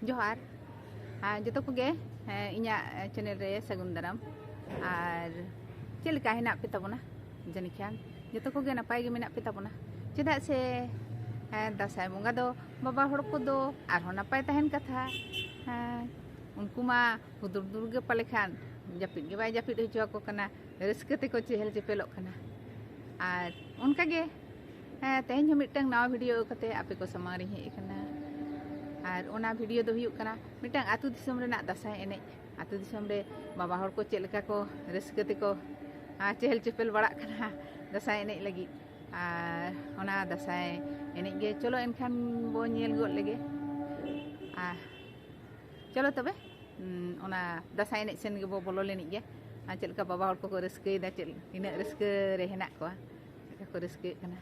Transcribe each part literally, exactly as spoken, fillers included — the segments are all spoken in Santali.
ᱡᱚᱦᱟᱨ᱾ ᱟᱨ ᱡᱚᱛᱚ ᱠᱚᱜᱮ, ᱦᱮᱸ, ᱤᱧᱟᱹᱜ ᱪᱮᱱᱮᱞ ᱨᱮ ᱥᱟᱹᱜᱩᱱ ᱫᱟᱨᱟᱢ᱾ ᱟᱨ ᱪᱮᱫ ᱞᱮᱠᱟ ᱦᱮᱱᱟᱜ ᱯᱮ ᱛᱟᱵᱚᱱᱟ? ᱡᱟᱹᱱᱤᱡ ᱠᱷᱟᱱ ᱡᱚᱛᱚ ᱠᱚᱜᱮ ᱱᱟᱯᱟᱭ ᱜᱮ ᱢᱮᱱᱟᱜ ᱯᱮ ᱛᱟᱵᱚᱱᱟ᱾ ᱪᱮᱫᱟᱜ ᱥᱮ, ᱦᱮᱸ, ᱫᱟᱸᱥᱟᱭ ᱵᱚᱸᱜᱟ ᱫᱚ ᱵᱟᱵᱟ ᱦᱚᱲ ᱠᱚᱫᱚ ᱟᱨᱦᱚᱸ ᱱᱟᱯᱟᱭ ᱛᱟᱦᱮᱱ ᱠᱟᱛᱷᱟ᱾ ᱦᱮᱸ, ᱩᱱᱠᱩ ᱢᱟ ᱦᱩᱫᱩᱲ ᱫᱩᱨ ᱜᱮ ᱯᱟᱞᱮ ᱠᱷᱟᱱ ᱡᱟᱹᱯᱤᱫ ᱜᱮ ᱵᱟᱭ ᱡᱟᱹᱯᱤᱫ ᱦᱚᱪᱚ ᱟᱠᱚ ᱠᱟᱱᱟ, ᱨᱟᱹᱥᱠᱟᱹ ᱛᱮᱠᱚ ᱪᱮᱦᱮᱞ ᱪᱮᱯᱮᱞᱚᱜ ᱠᱟᱱᱟ᱾ ᱟᱨ ᱚᱱᱠᱟ ᱜᱮ, ᱦᱮᱸ, ᱛᱮᱦᱮᱧ ᱦᱚᱸ ᱢᱤᱫᱴᱟᱝ ᱱᱟᱣᱟ ᱵᱷᱤᱰᱤᱭᱳ ᱟᱹᱜᱩ ᱠᱟᱛᱮ ᱟᱯᱮ ᱠᱚ ᱥᱟᱢᱟᱝ ᱨᱤᱧ ᱦᱮᱡ ᱟᱠᱟᱱᱟ᱾ ᱟᱨ ᱚᱱᱟ ᱵᱷᱤᱰᱤᱭᱳ ᱫᱚ ᱦᱩᱭᱩᱜ ᱠᱟᱱᱟ ᱢᱤᱫᱴᱟᱝ ᱟᱹᱛᱩ ᱫᱤᱥᱚᱢ ᱨᱮᱱᱟᱜ ᱫᱟᱸᱥᱟᱭ ᱮᱱᱮᱡ᱾ ᱟᱹᱛᱩ ᱫᱤᱥᱚᱢ ᱨᱮ ᱵᱟᱵᱟ ᱦᱚᱲ ᱠᱚ ᱪᱮᱫ ᱞᱮᱠᱟ ᱠᱚ ᱨᱟᱹᱥᱠᱟᱹ ᱛᱮᱠᱚ, ᱟᱨ, ᱪᱮᱦᱮᱞ ᱪᱮᱯᱮᱞ ᱵᱟᱲᱟᱜ ᱠᱟᱱᱟ ᱫᱟᱸᱥᱟᱭ ᱮᱱᱮᱡ ᱞᱟᱹᱜᱤᱫ᱾ ᱟᱨ ᱚᱱᱟ ᱫᱟᱸᱥᱟᱭ ᱮᱱᱮᱡ ᱜᱮ, ᱪᱚᱞᱚ ᱮᱱᱠᱷᱟᱱ ᱵᱚ ᱧᱮᱞ ᱜᱚᱫ ᱞᱮᱜᱮ᱾ ᱟᱨ ᱪᱚᱞᱚ ᱛᱚᱵᱮ, ᱩᱸ, ᱚᱱᱟ ᱫᱟᱸᱥᱟᱭ ᱮᱱᱮᱡ ᱥᱮᱱ ᱜᱮᱵᱚ ᱵᱚᱞᱚ ᱞᱮᱱᱤᱡ ᱜᱮ᱾ ᱟᱨ ᱪᱮᱫ ᱞᱮᱠᱟ ᱵᱟᱵᱟ ᱦᱚᱲ ᱠᱚᱠᱚ ᱨᱟᱹᱥᱠᱟᱹᱭᱮᱫᱟ, ᱪᱮᱫ ᱛᱤᱱᱟᱹᱜ ᱨᱟᱹᱥᱠᱟᱹ ᱨᱮ ᱦᱮᱱᱟᱜ ᱠᱚᱣᱟ, ᱪᱮᱫ ᱞᱮᱠᱟ ᱠᱚ ᱨᱟᱹᱥᱠᱟᱹᱭᱮᱫ ᱠᱟᱱᱟ᱾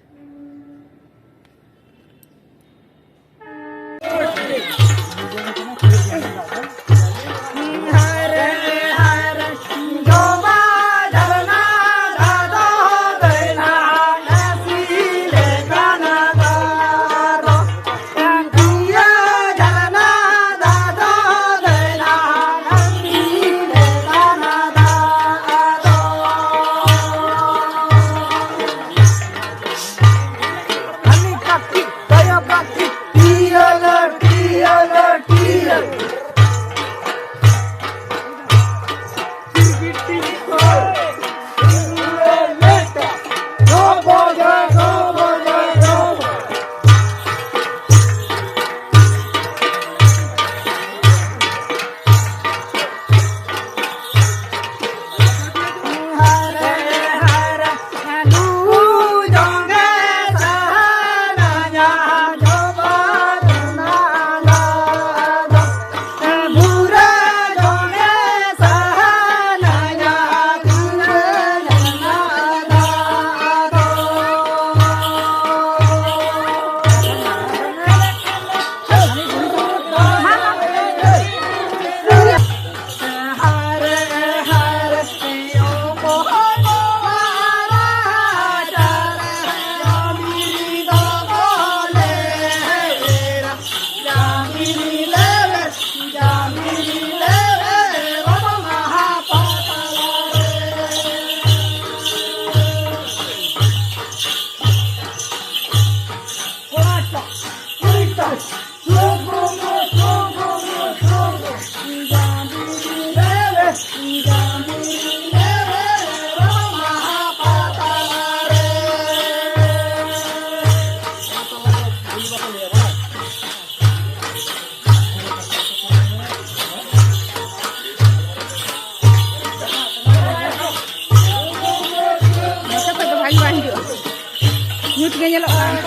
ᱱᱚᱛᱮ ᱠᱷᱚᱡ ᱫᱚ ᱵᱷᱟᱜᱮ ᱵᱟᱝ ᱦᱤᱡᱩᱜᱼᱟ, ᱧᱩᱛ ᱜᱮ ᱧᱮᱞᱚᱜ ᱠᱟᱱᱟ᱾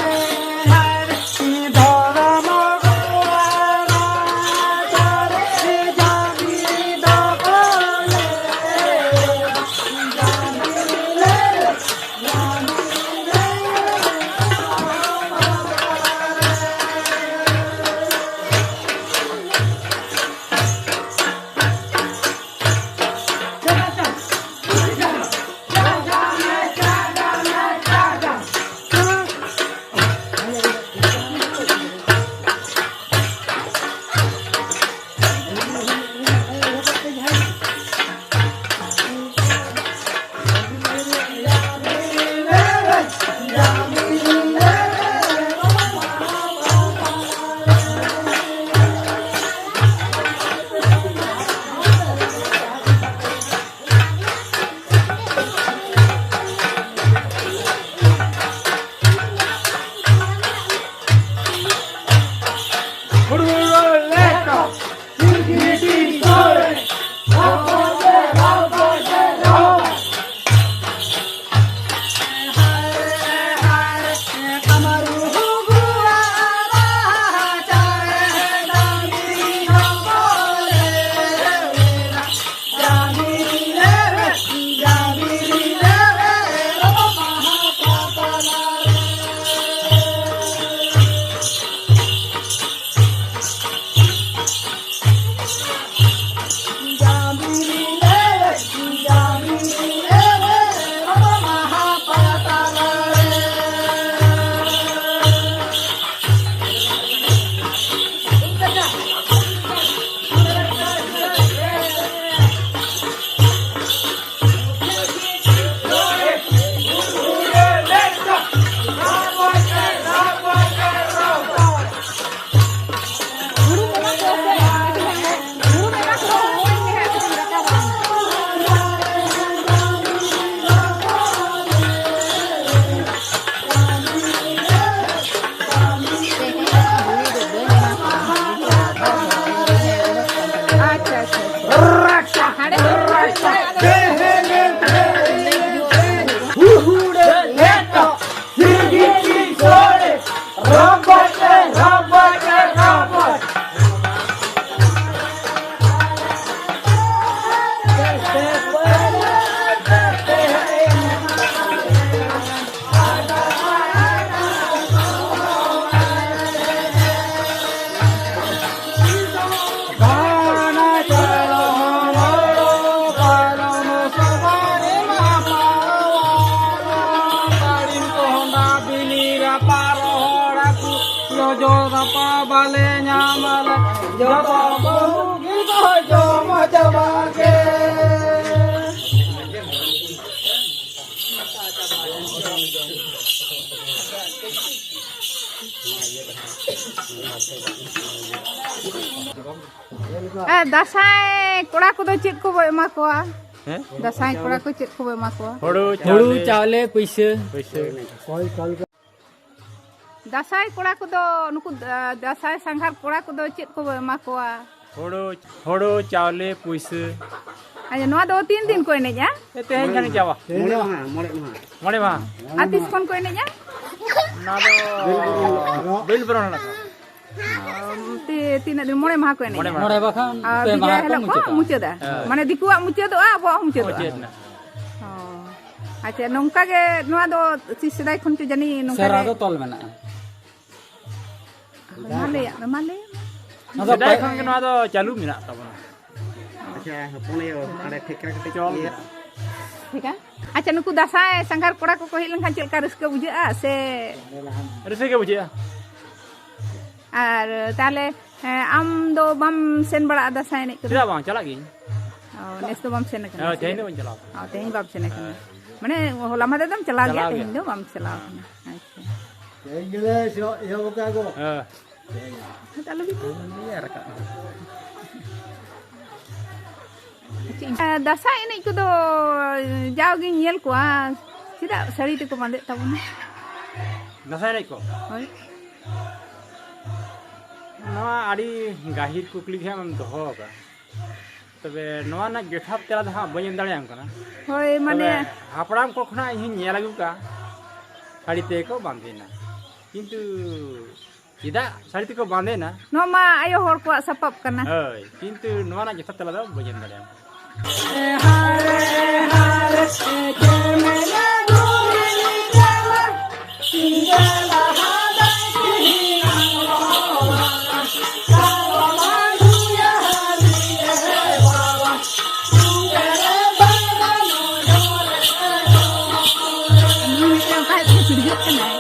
ᱡᱚᱡᱚ ᱨᱟᱯᱟ ᱵᱟᱞᱮ ᱧᱟᱢ ᱟᱞᱮ, ᱡᱚᱛᱚ ᱵᱟᱹᱦᱩ ᱜᱮ ᱠᱚ ᱡᱚᱢ ᱪᱟᱵᱟ ᱠᱮᱫ᱾ ᱮ, ᱫᱟᱸᱥᱟᱭ ᱠᱚᱲᱟ ᱠᱚᱫᱚ ᱪᱮᱫ ᱠᱚᱵᱚ ᱮᱢᱟ ᱠᱚᱣᱟ? ᱦᱮᱸ? ᱫᱟᱸᱥᱟᱭ ᱠᱚᱲᱟ ᱠᱚ ᱪᱮᱫ ᱠᱚᱵᱚ ᱮᱢᱟ ᱠᱚᱣᱟ? ᱦᱩᱲᱩ, ᱦᱩᱲᱩ, ᱪᱟᱣᱞᱮ, ᱪᱟᱣᱞᱮ, ᱯᱩᱭᱥᱟᱹ᱾ ᱯᱩᱭᱥᱟᱹ᱾ ᱫᱟᱸᱥᱟᱭ ᱠᱚᱲᱟ ᱠᱚᱫᱚ, ᱱᱩᱠᱩ ᱫᱟ-, ᱫᱟᱸᱥᱟᱭ ᱥᱟᱸᱜᱷᱟᱨ ᱠᱚᱲᱟ ᱠᱚᱫᱚ ᱪᱮᱫ ᱠᱚᱵᱚ ᱮᱢᱟ ᱠᱚᱣᱟ? ᱦᱩᱲᱩ, ᱦᱩᱲᱩ, ᱪᱟᱣᱞᱮ, ᱯᱩᱭᱥᱟᱹ᱾ ᱟᱪᱪᱷᱟ, ᱱᱚᱣᱟ ᱫᱚ ᱛᱤᱱ ᱫᱤᱱ ᱠᱚ ᱮᱱᱮᱡᱼᱟ? ᱮ, ᱛᱮᱦᱮᱧ ᱠᱷᱟᱱ ᱪᱟᱵᱟ᱾ ᱢᱚᱬᱮ ᱢᱟᱦᱟ, ᱢᱚᱬᱮ ᱢᱟᱦᱟ᱾ ᱢᱚᱬᱮ ᱢᱟᱦᱟ᱾ ᱟᱨ ᱛᱤᱥ ᱠᱷᱚᱱ ᱠᱚ ᱮᱱᱮᱡᱼᱟ? ᱚᱱᱟ ᱫᱚ ᱵᱤᱞ ᱵᱚᱨᱚᱱ ᱦᱤᱞᱳᱜ ᱠᱷᱚᱱ᱾ ᱚ, ᱛᱤ-, ᱛᱤᱱᱟᱹᱜ ᱫᱤᱱ? ᱢᱚᱬᱮ ᱢᱟᱦᱟ ᱠᱚ ᱮᱱᱮᱡᱼᱟ? ᱢᱚᱬᱮ ᱢᱟᱦᱟ᱾ ᱢᱚᱬᱮ ᱵᱟᱠᱷᱟᱱ ᱟᱨ ᱯᱮ ᱵᱤᱫᱟᱹᱭ ᱢᱟᱦᱟ ᱠᱚ ᱦᱤᱞᱳᱜ ᱠᱚ ᱢᱩᱪᱟᱹᱫᱟ᱾ ᱢᱩᱪᱟᱹᱫᱟ᱾ ᱦᱮᱸ᱾ ᱢᱟᱱᱮ ᱫᱤᱠᱩᱣᱟᱜ ᱢᱩᱪᱟᱹᱫᱚᱜᱼᱟ, ᱟᱵᱚᱣᱟᱜ ᱦᱚᱸ ᱢᱩᱪᱟᱹᱫᱚᱜᱼᱟ᱾ ᱢᱩᱪᱟᱹᱫ ᱮᱱᱟ᱾ ᱚ, ᱟᱪᱪᱷᱟ, ᱱᱚᱝᱠᱟ ᱜᱮ ᱱᱚᱣᱟ ᱫᱚ ᱥᱮᱫᱟᱭ ᱠᱷᱚᱱ ᱪᱚ ᱡᱟᱹᱱᱤᱡ ᱱᱚᱝᱠᱟ ᱥᱮᱨᱟ ᱜᱮ ᱫᱚ ᱛᱚᱞ ᱢᱮᱱᱟᱜᱼᱟ᱾ ᱢᱟ ᱞᱟᱹᱭᱟᱜ ᱢᱮ, ᱢᱟ ᱞᱟᱹᱭ ᱢᱮ᱾ ᱚᱱᱟ ᱫᱚ ᱥᱮᱫᱟᱭ ᱯᱮ- ᱠᱷᱚᱱ ᱜᱮ ᱱᱚᱣᱟ ᱫᱚ ᱪᱟᱹᱞᱩ ᱢᱮᱱᱟᱜ ᱛᱟᱵᱚᱱᱟ᱾ ᱟᱪᱪᱷᱟ, ᱦᱚᱯᱚᱱ ᱟᱭᱳ, ᱚᱸᱰᱮ ᱴᱷᱮᱠᱟ ᱠᱟᱹᱴᱤᱡ ᱪᱚᱞ ᱤᱭᱟᱹ᱾ ᱢᱮᱱᱟᱜᱼᱟ᱾ ᱴᱷᱤᱠᱟ᱾ ᱟᱪᱪᱷᱟ, ᱱᱩᱠᱩ ᱫᱟᱸᱥᱟᱭ ᱥᱟᱸᱜᱷᱟᱨ ᱠᱚᱲᱟ ᱠᱚᱠᱚ ᱦᱮᱡ ᱞᱮᱱᱠᱷᱟᱱ ᱪᱮᱫ ᱞᱮᱠᱟ ᱨᱟᱹᱥᱠᱟᱹ ᱵᱩᱡᱷᱟᱹᱜᱼᱟ ᱥᱮ? ᱨᱟᱹᱥᱠᱟᱹ ᱜᱮ ᱵᱩᱡᱷᱟᱹᱜᱼᱟ᱾ ᱟᱨ ᱛᱟᱦᱞᱮ, ᱦᱮᱸ, ᱟᱢ ᱫᱚ ᱵᱟᱢ ᱥᱮᱱ ᱵᱟᱲᱟᱜᱼᱟ ᱫᱟᱸᱥᱟᱭ ᱮᱱᱮᱡ ᱠᱚᱫᱚ? ᱪᱮᱫᱟᱜ ᱵᱟᱝ? ᱪᱟᱞᱟᱜ ᱜᱤᱭᱟᱹᱧ᱾ ᱚ, ᱱᱮᱥ ᱫᱚ ᱵᱟᱢ ᱥᱮᱱ ᱟᱠᱟᱱᱟ ᱦᱮᱸ, ᱥᱮ? ᱛᱮᱦᱮᱧ ᱫᱚ ᱵᱟᱹᱧ ᱪᱟᱞᱟᱣ ᱟᱠᱟᱱᱟ᱾ ᱚ, ᱛᱮᱦᱮᱧ ᱵᱟᱢ ᱥᱮᱱ ᱟᱠᱟᱱᱟ᱾ ᱦᱮᱸ᱾ ᱢᱟᱱᱮ, ᱦᱚᱞᱟ ᱢᱟᱫᱷᱮᱨ ᱫᱚᱢ ᱪᱟᱞᱟᱣ ᱜᱮᱭᱟ, ᱪᱟᱞᱟᱣ ᱛᱮᱦᱮᱧ ᱜᱮᱭᱟ᱾ ᱫᱚ ᱵᱟᱢ ᱪᱟᱞᱟᱣ ᱦᱮᱸ᱾ ᱟᱠᱟᱱᱟ᱾ ᱟᱪᱪᱷᱟ᱾ ᱛᱮᱦᱮᱧ ᱜᱮᱞᱮ ᱥᱮᱱᱚᱜ ᱮᱦᱚᱵ ᱟᱠᱟᱫ ᱜᱚ᱾ ᱦᱮᱸ᱾ ᱟᱫᱚ ᱟᱞᱚ ᱵᱤᱱ ᱤᱭᱟᱹ ᱨᱟᱠᱟᱵ᱾ ᱟᱪᱪᱷᱟ, ᱫᱟᱸᱥᱟᱭ ᱮᱱᱮᱡ ᱠᱚᱫᱚ ᱡᱟᱣᱜᱤᱧ ᱧᱮᱞ ᱠᱚᱣᱟ, ᱪᱮᱫᱟᱜ ᱥᱟᱹᱲᱤ ᱛᱮᱠᱚ ᱵᱟᱸᱫᱮᱜ ᱛᱟᱵᱚᱱᱟ? ᱫᱟᱸᱥᱟᱭ ᱮᱱᱮᱡ ᱠᱚ? ᱦᱳᱭ᱾ ᱱᱚᱣᱟ ᱟᱹᱰᱤ ᱜᱟᱹᱦᱤᱨ ᱠᱩᱠᱞᱤ ᱜᱮ ᱦᱟᱸᱜ ᱮᱢ ᱫᱚᱦᱚ ᱟᱠᱟᱫᱼᱟ᱾ ᱛᱚᱵᱮ ᱱᱚᱣᱟ ᱨᱮᱱᱟᱜ ᱡᱚᱛᱷᱟᱛ ᱛᱮᱞᱟ ᱫᱚ ᱦᱟᱸᱜ ᱵᱟᱹᱧ ᱮᱢ ᱫᱟᱲᱮᱭᱟᱢ ᱠᱟᱱᱟ᱾ ᱦᱳᱭ, ᱢᱟᱱᱮ ᱛᱚᱵᱮ ᱦᱟᱯᱲᱟᱢ ᱠᱚ ᱠᱷᱚᱱᱟᱜ ᱤᱧ ᱦᱚᱸᱧ ᱧᱮᱞ ᱟᱹᱜᱩ ᱠᱟᱜᱼᱟ, ᱥᱟᱹᱲᱤ ᱛᱮᱜᱮ ᱠᱚ ᱵᱟᱸᱫᱮᱭᱮᱱᱟ᱾ ᱠᱤᱱᱛᱩ ᱪᱮᱫᱟᱜ ᱥᱟᱹᱲᱤ ᱛᱮᱠᱚ ᱵᱟᱸᱫᱮᱭᱮᱱᱟ? ᱱᱚᱣᱟ ᱢᱟ ᱟᱭᱳ ᱦᱚᱲ ᱠᱚᱣᱟᱜ ᱥᱟᱯᱟᱵ ᱠᱟᱱᱟ᱾ ᱦᱳᱭ, ᱠᱤᱱᱛᱩ ᱱᱚᱣᱟ ᱨᱮᱱᱟᱜ ᱡᱚᱛᱷᱟᱛ ᱛᱮᱞᱟ ᱫᱚ ᱵᱟᱹᱧ ᱮᱢ ᱫᱟᱲᱮᱭᱟᱢᱟ᱾ ᱱᱩᱭ ᱢᱤᱫᱴᱟᱝ ᱚᱠᱟ ᱥᱮᱫ ᱛᱮ ᱯᱤᱰᱜᱟᱹᱜ ᱠᱟᱱᱟᱭ?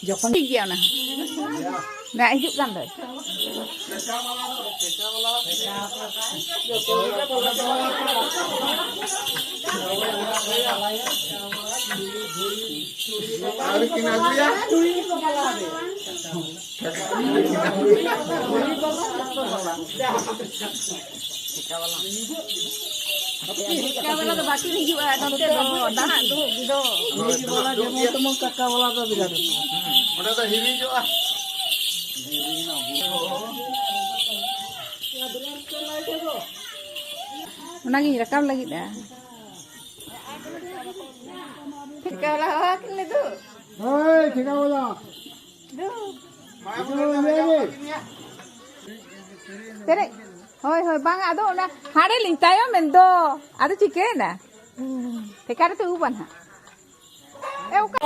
ᱡᱚᱠᱷᱚᱱ ᱴᱷᱤᱠ ᱜᱮᱭᱟ ᱚᱱᱟ᱾ ᱫᱟᱜ ᱦᱤᱡᱩᱜ ᱠᱟᱱ ᱫᱚᱭ᱾ ᱟᱹᱣᱨᱤ ᱠᱤᱱ ᱟᱹᱜᱩᱭᱟ᱾ ᱴᱷᱮᱠᱟ ᱵᱟᱞᱟ ᱫᱚ ᱵᱟᱹᱠᱤᱱ ᱦᱤᱡᱩᱜᱼᱟ ᱱᱚᱛᱮ ᱫᱚ, ᱫᱟᱜ ᱫᱩᱲᱩᱵ ᱜᱮᱫᱚ᱾ ᱚᱸᱰᱮ ᱫᱚ ᱦᱤᱨᱤᱡᱚᱜᱼᱟ᱾ ᱚᱱᱟᱜᱤᱧ ᱨᱟᱠᱟᱵ ᱞᱟᱹᱜᱤᱫᱼᱟ᱾ ᱴᱷᱮᱠᱟ ᱵᱟᱞᱟ ᱦᱚᱦᱚ ᱟᱹᱠᱤᱱ ᱞᱮ ᱫᱩ᱾ ᱦᱳᱭ, ᱴᱷᱮᱠᱟ ᱵᱟᱞᱟ᱾ ᱫᱩ᱾ ᱯᱮᱨᱮᱡ᱾ ᱦᱳᱭ, ᱦᱳᱭ, ᱵᱟᱝ, ᱟᱫᱚ ᱚᱱᱟ ᱦᱟᱸᱰᱮ ᱞᱤᱧ ᱛᱟᱭᱚᱢ ᱮᱱ ᱫᱚ᱾ ᱟᱫᱚ ᱪᱤᱠᱟᱹᱭᱮᱱᱟ? ᱴᱷᱮᱠᱟ ᱨᱮᱛᱚ ᱩᱵ ᱟᱱ ᱦᱟᱸᱜ᱾ ᱮ, ᱚᱠᱟ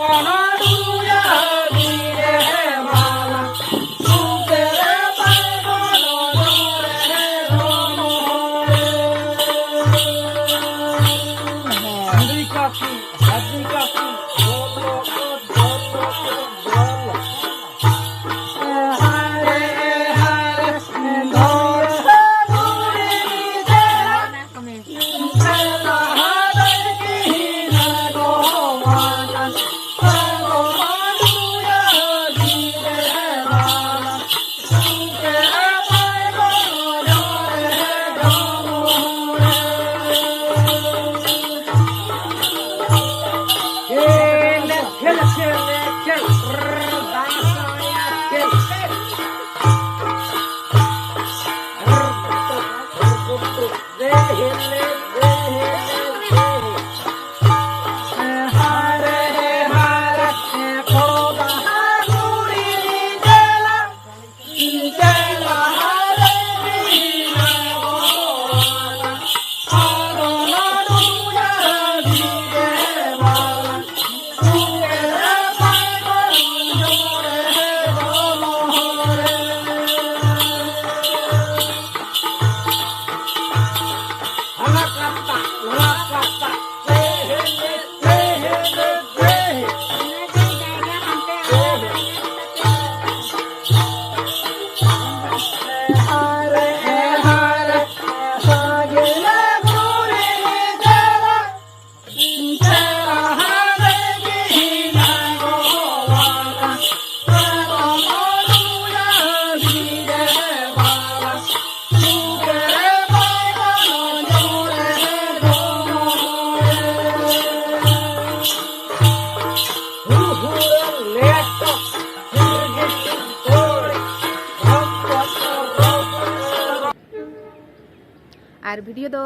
ᱟᱨ ᱵᱷᱤᱰᱤᱭᱳ ᱫᱚ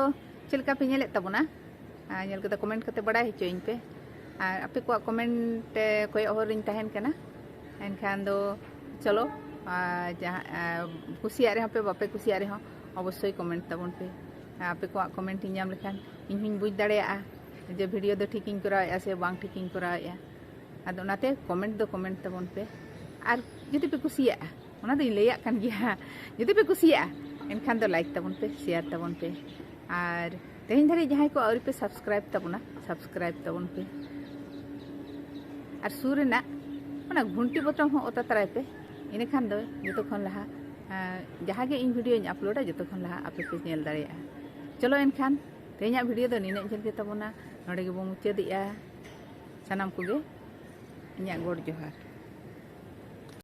ᱪᱮᱫ ᱞᱮᱠᱟ ᱯᱮ ᱧᱮᱞᱮᱫ ᱛᱟᱵᱚᱱᱟ? ᱟᱨ ᱧᱮᱞ ᱠᱟᱛᱮ ᱠᱚᱢᱮᱱᱴ ᱠᱟᱛᱮ ᱵᱟᱲᱟᱭ ᱦᱚᱪᱚᱭᱟᱹᱧ ᱯᱮ᱾ ᱟᱨ ᱟᱯᱮ ᱠᱚᱣᱟᱜ ᱠᱚᱢᱮᱱᱴ ᱠᱚᱭᱚᱜ ᱦᱚᱨ ᱨᱤᱧ ᱛᱟᱦᱮᱱ ᱠᱟᱱᱟ᱾ ᱮᱱᱠᱷᱟᱱ ᱫᱚ ᱪᱚᱞᱚ, ᱟᱨ ᱡᱟᱦᱟᱸ, ᱟᱨ ᱠᱩᱥᱤᱭᱟᱜ ᱨᱮᱦᱚᱸ ᱯᱮ, ᱵᱟᱯᱮ ᱠᱩᱥᱤᱭᱟᱜ ᱨᱮᱦᱚᱸ, ᱚᱵᱚᱥᱥᱳᱭ ᱠᱚᱢᱮᱱᱴ ᱛᱟᱵᱚᱱ ᱯᱮ᱾ ᱟᱨ ᱟᱯᱮ ᱠᱚᱣᱟᱜ ᱠᱚᱢᱮᱱᱴ ᱤᱧ ᱧᱟᱢ ᱞᱮᱠᱷᱟᱱ ᱤᱧ ᱦᱚᱸᱧ ᱵᱩᱡᱽ ᱫᱟᱲᱮᱭᱟᱜᱼᱟ ᱡᱮ ᱵᱷᱤᱰᱤᱭᱳ ᱫᱚ ᱴᱷᱤᱠᱤᱧ ᱠᱚᱨᱟᱣᱮᱫᱼᱟ ᱥᱮ ᱵᱟᱝ ᱴᱷᱤᱠᱤᱧ ᱠᱚᱨᱟᱣᱮᱫᱼᱟ᱾ ᱟᱫᱚ ᱚᱱᱟᱛᱮ ᱠᱚᱢᱮᱱᱴ ᱫᱚ ᱠᱚᱢᱮᱱᱴ ᱛᱟᱵᱚᱱ ᱯᱮ᱾ ᱟᱨ ᱡᱩᱫᱤ ᱯᱮ ᱠᱩᱥᱤᱭᱟᱜᱼᱟ, ᱚᱱᱟ ᱫᱚᱧ ᱞᱟᱹᱭᱟᱜ ᱠᱟᱱ ᱜᱮᱭᱟ, ᱡᱩᱫᱤ ᱯᱮ ᱠᱩᱥᱤᱭᱟᱜᱼᱟ, ᱮᱱᱠᱷᱟᱱ ᱫᱚ ᱞᱟᱭᱤᱠ ᱛᱟᱵᱚᱱ ᱯᱮ, ᱥᱮᱭᱟᱨ ᱛᱟᱵᱚᱱ ᱯᱮ᱾ ᱟᱨ ᱛᱮᱦᱮᱧ ᱫᱷᱟᱹᱨᱤᱡ ᱡᱟᱦᱟᱸᱭ ᱠᱚ ᱟᱹᱣᱨᱤ ᱯᱮ ᱥᱟᱵᱥᱠᱨᱟᱭᱤᱵ ᱛᱟᱵᱚᱱᱟ, ᱥᱟᱵᱥᱠᱨᱟᱭᱤᱵ ᱛᱟᱵᱚᱱ ᱯᱮ᱾ ᱟᱨ ᱥᱩᱨ ᱨᱮᱱᱟᱜ ᱚᱱᱟ ᱜᱷᱩᱱᱴᱤ ᱵᱚᱴᱚᱢ ᱦᱚᱸ ᱚᱛᱟ ᱛᱟᱨᱟᱭ ᱯᱮ᱾ ᱤᱱᱟᱹᱠᱷᱟᱱ ᱫᱚ ᱡᱚᱛᱚ ᱠᱷᱚᱱ ᱞᱟᱦᱟ, ᱟᱸ, ᱡᱟᱦᱟᱸ ᱜᱮ ᱤᱧ ᱵᱷᱤᱰᱤᱭᱳᱧ ᱟᱯᱞᱳᱰᱟ, ᱡᱚᱛᱚ ᱠᱷᱚᱱ ᱞᱟᱦᱟ ᱟᱯᱮ ᱯᱮ ᱧᱮᱞ ᱫᱟᱲᱮᱭᱟᱜᱼᱟ᱾ ᱪᱚᱞᱚ ᱮᱱᱠᱷᱟᱱ ᱛᱮᱦᱮᱧᱟᱜ ᱵᱷᱤᱰᱤᱭᱳ ᱫᱚ ᱱᱤᱱᱟᱹᱜ ᱡᱷᱟᱹᱞ ᱜᱮ ᱛᱟᱵᱚᱱᱟ᱾ ᱱᱚᱰᱮ ᱜᱮᱵᱚᱱ ᱢᱩᱪᱟᱹᱫᱮᱜᱼᱟ᱾ ᱥᱟᱱᱟᱢ ᱠᱚᱜᱮ ᱤᱧᱟᱹᱜ ᱜᱚᱰ ᱡᱚᱦᱟᱨ᱾